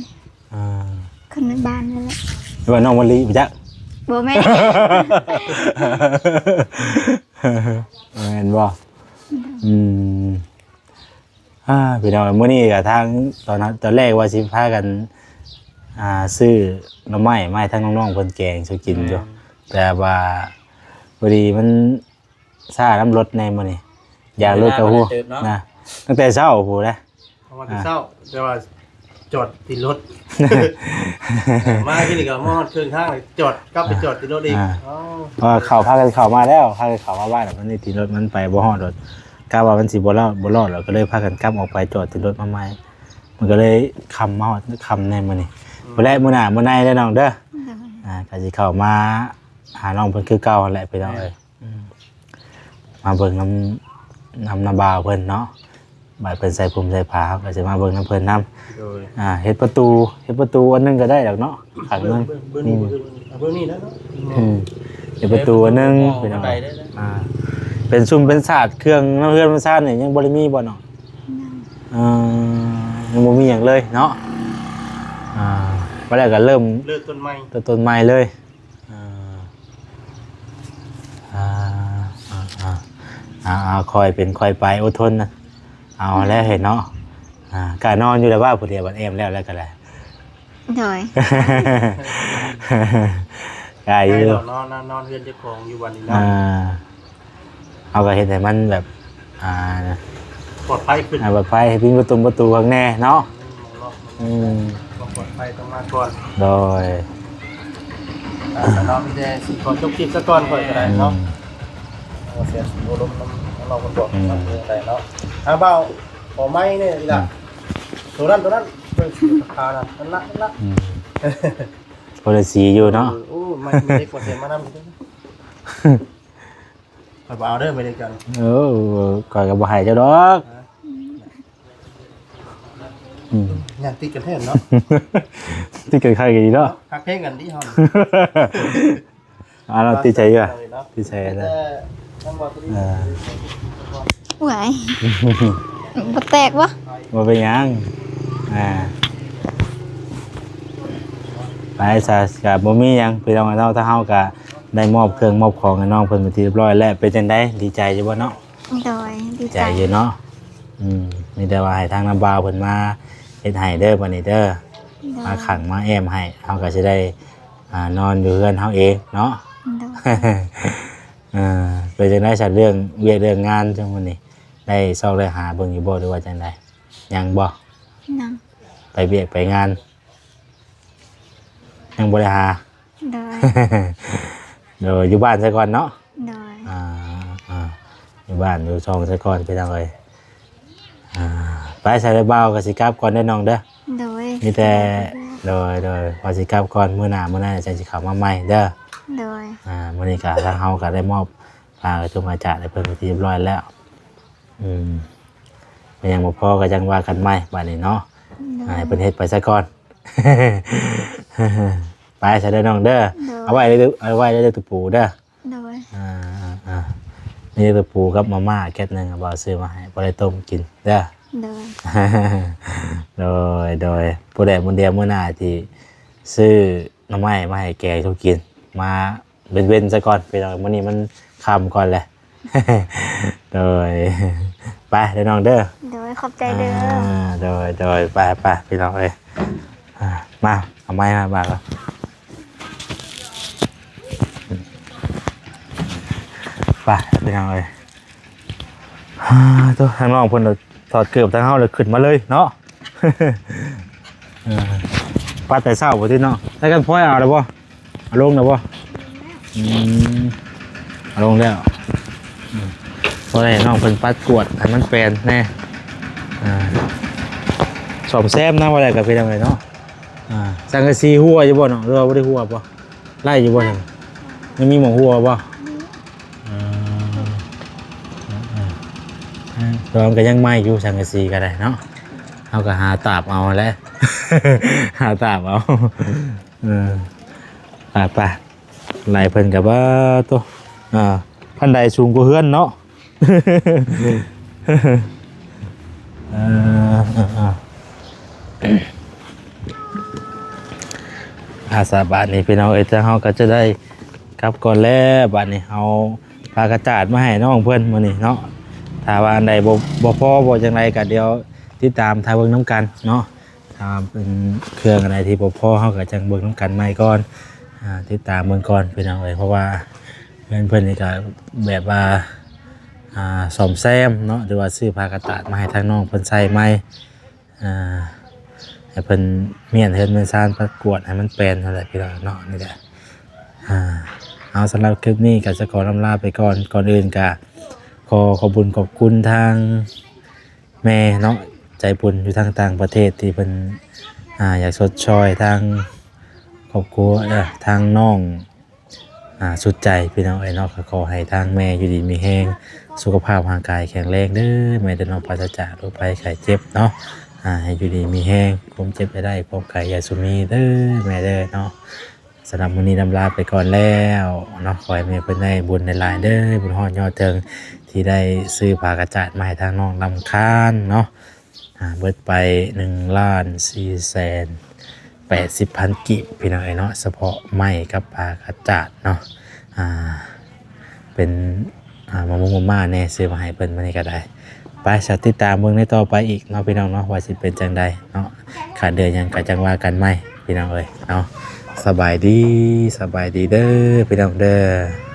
ອ່າ ຄົນໃນບ້ານນັ້ນແຫຼະ. ຫຼືວ່ານ້ອງມະລິບໍ່ຈັກ? ບໍ່ແມ່ນ ແມ່ນບໍ່? ໂດຍ. ອືມ ອ່າ ພີ່ນ້ອງ ມື້ນີ້ກໍທາງ ຕອນ ຕອນແລກວ່າຊິພາກັນ ອ່າ ຊື້ໜໍ່ໄມ້ມາໃຫ້ທາງນ້ອງໆເພິ່ນແກງສູ່ກິນຢູ່ ແມ່ນ ແຕ່ວ່າພໍດີມັນ ຊ້ານຳລົດແດ່ມື້ນີ້ ຢານລົດກໍຮູ້ນະ ຕັ້ງແຕ່ເຊົ້າພຸ້ນແຫຼະ. ເອົາມາແຕ່ເຊົ້າ ແຕ່ວ່າຈອດຕິດລົດ ມາທີ່ນີ້ກໍມາຮອດເຄິ່ງທາງ ຈອດ ກັບໄປຈອດຕິດລົດອີກ. ອ່າ ອໍ ເພາະວ່າເຂົາພາກັນເຂົ້າມາແລ້ວ ພາກັນເຂົ້າມາບ້ານ ແລ້ວມັນຕິດລົດ ມັນໄປບໍ່ຮອດໂດດ ກະວ່າມັນຊິບໍ່ລອດ ບໍ່ລອດ ແລ້ວກໍເລີຍພາກັນກັບອອກໄປຈອດຕິດລົດມາໃໝ່ ມັນກໍເລີຍຄ່ຳ ມາຮອດຄ່ຳແດ່ມື້ນີ້. ອືມ ພຸ້ນແຫຼະ ມື້ໜ້າມື້ໃນເດີນ້ອງເດີ. ໂດຍ. ອ່າ ກໍຊິເຂົ້າມາຫານ້ອງເພິ່ນຄືເກົ່າຫັ້ນແຫຼະ ພີ່ນ້ອງເອີຍ. ອືມ ມາເບິ່ງນຳ ນຳນ້າບ່າວເພິ່ນເນາະ ບາດເພິ່ນໃສ່ຜົມໃສ່ຜ້າ ເຮົາກໍຊິມາເບິ່ງນຳເພິ່ນນຳ. ໂດຍ. ອ່າ ເຮັດປະຕູ ເຮັດປະຕູອັນໜຶ່ງກໍໄດ້ດອກເນາະ ຂ້າງໜຶ່ງ. ເບິ່ງ ເບິ່ງນີ້ ອືມ ເບິ່ງ ເບິ່ງນີ້ນະເນາະ. ອືມ ເຮັດປະຕູອັນໜຶ່ງ ພີ່ນ້ອງ. ອ່າ ເປັນຊຸມເປັນສາດເຄື່ອງນຳເຮືອນນຳຊານນີ້ ຍັງບໍ່ໄດ້ມີບໍ່ນ້ອງ? ຍັງ. ເອີ ຍັງບໍ່ມີຫຍັງເລີຍເນາະ. ອ່າ ບັດແລ້ວກໍເລີ່ມ ເລີ່ມຕົ້ນໃໝ່ ເລີ່ມຕົ້ນໃໝ່ເລີຍ. ອ່າ ອ່າ ອ່າ ອ່າ ອ່າ ຄ່ອຍເປັນຄ່ອຍໄປ ອົດທົນນະ ເອົາແລ້ວເຫັນເນາະ. ອ່າ ກະນອນຢູ່ແລ້ວວ່າ ຜູ້ດຽວບັດແອມແລ້ວ ແລ້ວກໍໄດ້. ໂດຍ. ກະຢູ່ ນອນ ນອນ ນອນເຮືອນເຈົ້າຂອງຢູ່ວັນນີ້ເນາະ. ອ່າ ເຮົາກໍເຮັດໃຫ້ມັນແບບ ອ່າ ປອດໄພຂຶ້ນ ອ່າ ປອດໄພ ໃຫ້ປິດປະຕົງປະຕູຂ້າງແນ່ເນາະ. ອືມ ຄວາມປອດໄພຕ້ອງມາກ່ອນ. ໂດຍ. ອ່າ ເນາະ ມີແຕ່ຊິຂໍຈົບຄລິບຊະກ່ອນ ຂ້ອຍກໍໄດ້ເນາະ. ອືມ ເອົາເສຍສູງໂອລົມນຳນ້ອງເພິ່ນບອກ ອືມ ເລື່ອງໃດເນາະ. ອ່າ ບ່າວ ຂໍໄມ້ແດ່ອີ່ຫຼ້າ. ອືມ ໂຕນັ້ນ ໂຕນັ້ນ ເບິ່ງສີຂາວນັ້ນ ນັ້ນລະ ນັ້ນລະ. ອືມ ຄົນລະສີຢູ່ເນາະ. ເອີ ໂອ້ ໄມ້ ໄມ້ເລັກກວ່າເສຍມານຳ. ຂ້ອຍບໍ່ເອົາເດີ ໄມ້ເລັກເຈົ້າ. ເອີ ຂ້ອຍກໍບໍ່ໃຫ້ເຈົ້າດອກ. ຮະ? ອືມ ຢ້ານຕິດກັນແທ້ເນາະ. ຕິດກັນຄັກອີ່ຫຼີເນາະ. ຮັກແພງກັນຕິເຮົາ. ອ່າ ເຮົາຕິດໃຈຢູ່ ຕິດໃຈນະ. ເອີ ໂອ້ຍ ບໍ່ແຕກບໍ່? ບໍ່ເປັນຫຍັງ. ອ່າ ໄປຊະ ກະບໍ່ມີຫຍັງ ພີ່ນ້ອງເນາະ. ທາງເຮົາກະໄດ້ມອບເຄື່ອງມອບຂອງໃຫ້ນ້ອງເພິ່ນເປັນທີ່ຮຽບຮ້ອຍແລ້ວ. ເປັນຈັ່ງໃດ ດີໃຈຢູ່ບໍ່ເນາະ? ໂດຍ ດີໃຈ ດີໃຈຢູ່ເນາະ. ອືມ ມີແຕ່ວ່າໃຫ້ທາງນ້າບ່າວເພິ່ນມາເຮັດໃຫ້ເດີ ບັດນີ້ເດີ. ໂດຍ. ມາຂັງມາແອ້ມໃຫ້ ເຮົາກໍຊິໄດ້ ອ່າ ນອນຢູ່ເຮືອນເຮົາເອງເນາະ. ໂດຍ. ເອີ ເປັນຈັ່ງໃດຊະ ເລື່ອງວຽກເລື່ອງງານ ຊ່ວງມື້ນີ້? ໄດ້ຊອກໄດ້ຫາເບິ່ງຢູ່ບໍ່ ຫຼືວ່າຈັ່ງໃດ? ຍັງບໍ່? ຍັງ ໄປວຽກໄປງານ ຍັງບໍ່ໄດ້ຫາ? ໂດຍ ໂດຍ ຢູ່ບ້ານຊະກ່ອນເນາະ? ໂດຍ ອ່າ ອ່າ ຢູ່ບ້ານຢູ່ຊ່ອງຊະກ່ອນພີ່ນ້ອງເອີຍ. ອ່າ ໄປ ຊະເດີ ບ່າວກໍຊິກັບກ່ອນເດີນ້ອງເດີ. ໂດຍ ມີແຕ່ ໂດຍ ໂດຍ ວ່າຊິກັບກ່ອນ ມື້ໜ້າ ມື້ໜ້າຈັ່ງຊິເຂົ້າມາໃໝ່ເດີ. ໂດຍ ອ່າ ມື້ນີ້ກໍທາງເຮົາກໍໄດ້ມອບຜ້າກະຈຸງກະຈາດໃຫ້ເພິ່ນເປັນທີ່ຮຽບຮ້ອຍແລ້ວ. ອືມ ມັນຍັງບໍ່ພໍກໍຈັ່ງວ່າກັນໃໝ່ບາດນີ້ເນາະ. ໂດຍ ໃຫ້ເພິ່ນເຮັດໄປຊະກ່ອນ. ໄປຊະເດີນ້ອງເດີ. ໂດຍ ເອົາໄວ້ເດີ ເອົາໄວ້ເດີຕະປູເດີ. ໂດຍ ອ່າ ອ່າ ມີຕະປູກັບມາມ່າແກັດໜຶ່ງ ບ່າວຊື້ມາໃຫ້ ພໍໄດ້ຕົ້ມກິນເດີ. ໂດຍ ໂດຍ ໂດຍ ຜູ້ໃດມື້ດຽວມື້ໜ້າທີ່ຊື້ໜໍ່ໄມ້ມາໃຫ້ແກງສູ່ກິນ ມາເວັນໆຊະກ່ອນພີ່ນ້ອງ ມື້ນີ້ມັນຄ່ຳກ່ອນແຫຼະ. ໂດຍ ໄປເດີນ້ອງເດີ. ໂດຍ ຂອບໃຈເດີ. ອ່າ ໂດຍ ໂດຍ ໄປ ໄປ ພີ່ນ້ອງເອີຍ. ອ່າ ມາ ເອົາໄມ້ມາບາດກ່ອນ ໄປ ພີ່ນ້ອງເອີຍ. ອ່າ ໂຕ ທາງນ້ອງເພິ່ນຖອດເກີບ ທາງເຮົາເລີຍຂຶ້ນມາເລີຍເນາະ. ເອີ ປັດແຕ່ເຊົ້າພຸ້ນຕິເນາະ. ໃສ່ກັນພອຍເອົາແລ້ວບໍ່? ເອົາລົງແລ້ວບໍ່? ອືມ ເອົາລົງແລ້ວ. ອືມ ພໍໄດ້ໃຫ້ນ້ອງເພິ່ນປັດກວດໃຫ້ມັນແປນແດ່. ອ່າ ສ້ອມແຊມນຳວ່າໄດ້ກໍເປັນຈັ່ງໃດເນາະ. ອ່າ ສັງກະສີຮົ່ວຢູ່ບໍ່ເນາະ ຫຼືວ່າບໍ່ໄດ້ຮົ່ວບໍ່? ໄລ່ຢູ່ບໍ່? ຍັງມີໝ່ອງຮົ່ວບໍ່? ເອີ ເອີ ເອີ ແຕ່ວ່າມັນກໍຍັງໃໝ່ຢູ່ ສັງກະສີກໍໄດ້ເນາະ. ເຮົາກໍຫາຕາບເອົາແຫຼະ ຫາຕາບເອົາ. ເອີ ໄປໆ ໄລ່ເພິ່ນກໍ ເອີ ໂຕ ອ່າ ຂັ້ນໄດສູງກວ່າເຮືອນເນາະ. ເອີ ເອີ ເອີ ອາ ສະບາດນີ້ພີ່ນ້ອງເອີຍ ທາງເຮົາກໍຈະໄດ້ກັບກ່ອນແລ້ວ. ບາດນີ້ເຮົາພາກະຈາດມາໃຫ້ນ້ອງເພິ່ນມື້ນີ້ເນາະ. ຖ້າວ່າອັນໃດບໍ່ ບໍ່ພໍບໍ່ຈັ່ງໃດກໍດຽວຕິດຕາມຖ້າເບິ່ງນຳກັນເນາະ. ຖ້າເປັນເຄື່ອງອັນໃດທີ່ບໍ່ພໍ ເຮົາກໍຈັ່ງເບິ່ງນຳກັນໃໝ່ກ່ອນ. ອ່າ ຕິດຕາມເບິ່ງກ່ອນພີ່ນ້ອງເອີຍ ເພາະວ່າເຮືອນເພິ່ນນີ້ກໍແບບວ່າ ອ່າ ສ້ອມແຊມເນາະ ຫຼືວ່າຊື້ຜ້າກະຕາດມາໃຫ້ທາງນ້ອງເພິ່ນໃສ່ໃໝ່. ອ່າ ໃຫ້ເພິ່ນມ້ຽນເຮືອນມ້ຽນຊານປະກວດໃຫ້ມັນແປນຫັ້ນແຫຼະພີ່ນ້ອງເນາະ. ນີ້ແຫຼະ ອ່າ ເອົາ ສຳລັບຄລິບນີ້ກໍຈະຂໍລຳລາໄປກ່ອນ. ກ່ອນອື່ນກໍຂໍຂອບຄຸນຂອບຄຸນທາງ ແມ່ເນາະ ໃຈບຸນຢູ່ທາງຕ່າງປະເທດທີ່ເພິ່ນ ອ່າ ຢາກຊົດຊ່ອຍທາງຄອບຄົວ ເອີ ທາງນ້ອງ ອ່າ ສຸດໃຈພີ່ນ້ອງເອີຍເນາະ. ກໍຂໍໃຫ້ທາງແມ່ຢູ່ດີມີແຮງ ສຸຂະພາບຮ່າງກາຍແຂງແຮງເດີແມ່ເດີເນາະ ປາສະຈາກໂລກໄພໄຂ້ເຈັບເນາະ. ອ່າ ໃຫ້ຢູ່ດີມີແຮງ ຄວາມເຈັບຢ່າໄດ້ ຄວາມໄຂ້ຢ່າສູ່ມີເດີແມ່ເດີເນາະ. ສຳລັບມື້ນີ້ລຳລາໄປກ່ອນແລ້ວເນາະ. ຂໍໃຫ້ແມ່ເພິ່ນໄດ້ບຸນຫຼາຍໆເດີ ບຸນຮອດຍອດເຖິງ ທີ່ໄດ້ຊື້ຜ້າກະຈາດມາໃຫ້ທາງນ້ອງລຳຄານເນາະ. ອ່າ ເບິດໄປໜຶ່ງລ້ານສີ່ແສນແປດສິບພັນກີບ ພີ່ນ້ອງເອີຍເນາະ. ສະເພາະໄມ້ກັບຜ້າກະຈາດເນາະ. ອ່າ ເປັນ ອ່າ ມະມ່ວງມາມ່າແດ່ ຊື້ມາໃຫ້ເພິ່ນມື້ນີ້ກໍໄດ້. ໄປ ສະ ຕິດຕາມເບິ່ງໃນຕໍ່ໄປອີກເນາະ ພີ່ນ້ອງເນາະ ວ່າຊິເປັນຈັ່ງໃດເນາະ. ຂາດເດືອນຫຍັງກໍຈັ່ງວ່າກັນໃໝ່ ພີ່ນ້ອງເອີຍເນາະ. ສະບາຍດີ ສະບາຍດີເດີ ພີ່ນ້ອງເດີ.